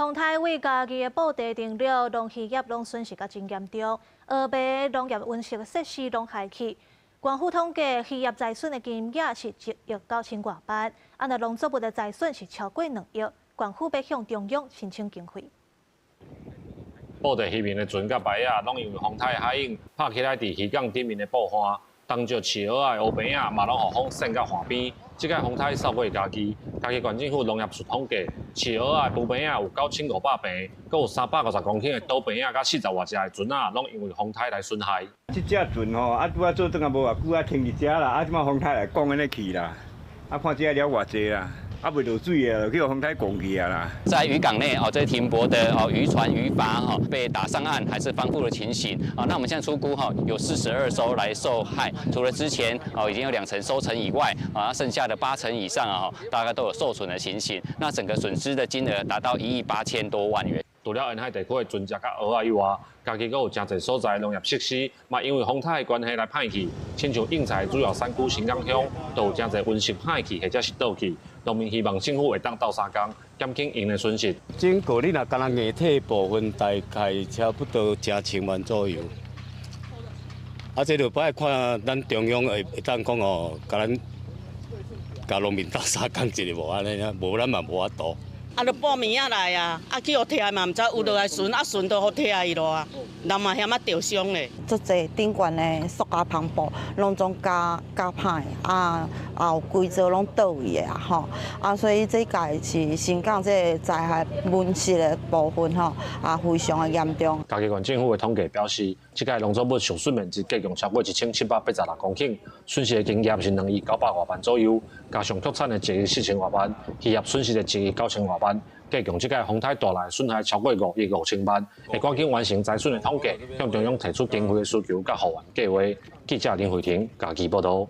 風颱對嘉義的布袋鎮了，農漁業攏損失甲真嚴重，蚵棚農業溫室設施攏害去。縣府統計漁業災損的金額是1億9千外萬，啊若農作物的災損是超過2億，縣府欲向中央申請經費。布袋漁民的船佮排仔，攏因為風颱海湧拍起來佇漁港頂面的布岸，東石飼蚵仔的烏棚仔嘛攏予風扇到岸邊。這擺風颱掃過嘉義，嘉義縣政府農業處統計，飼蚵仔的浮棚仔有9500棚，閣有350公頃的島棚仔，佮40外隻的船仔，攏因為風颱來損害。這隻船吼，啊拄仔做轉仔無偌久啊，停佇遮啦，啊這擺風颱來講按呢去啦，啊看這了偌濟啦。啊，袂落水啊，去予風颱狂去啊啦。在漁港內哦，這停泊的哦漁船漁筏哈被打上岸還是翻覆的情形啊。那我們現在初估哈有42艘來受害，除了之前哦已經有2成收成以外啊，剩下的8成以上啊，大概都有受損的情形。那整個損失的金額達到1億8千多萬元。除了沿海地區的船隻佮蚵仔以外，嘉義閣有誠濟所在農業設施嘛，因為風颱的關係來歹去，親像應菜主要產區新港鄉，都有誠濟溫室歹去或者是倒去。農民希望政府會當鬥相共，減輕𪜶的損失。整個你若干焦硬體部分，大概差不多成千萬左右。啊，這就愛看咱中央會會當講哦，共咱共農民鬥相共一下無按呢，無咱嘛無法度。啊，著報暝仔來啊，啊去予拆嘛，毋知有落來船，啊船都予拆去咯啊，人嘛嫌仔著傷咧。足濟頂懸的塑膠帆布，攏總咬咬歹，啊，也有幾座攏倒去的啊吼，啊，所以這屆是新港這个災害溫室的部分吼，啊，非常的嚴重。嘉義縣政府的統計表示，這屆農作物受損面積計共超過1786公頃，損失的金額是2億900外萬左右，加上特產的1億4千外萬，漁業損失的1億9千外萬，計共這屆風颱帶來損害超過5億5千萬，會趕緊完成災損的統計，向中央提出經費的需求佮後援計畫。記者林慧婷嘉義報道。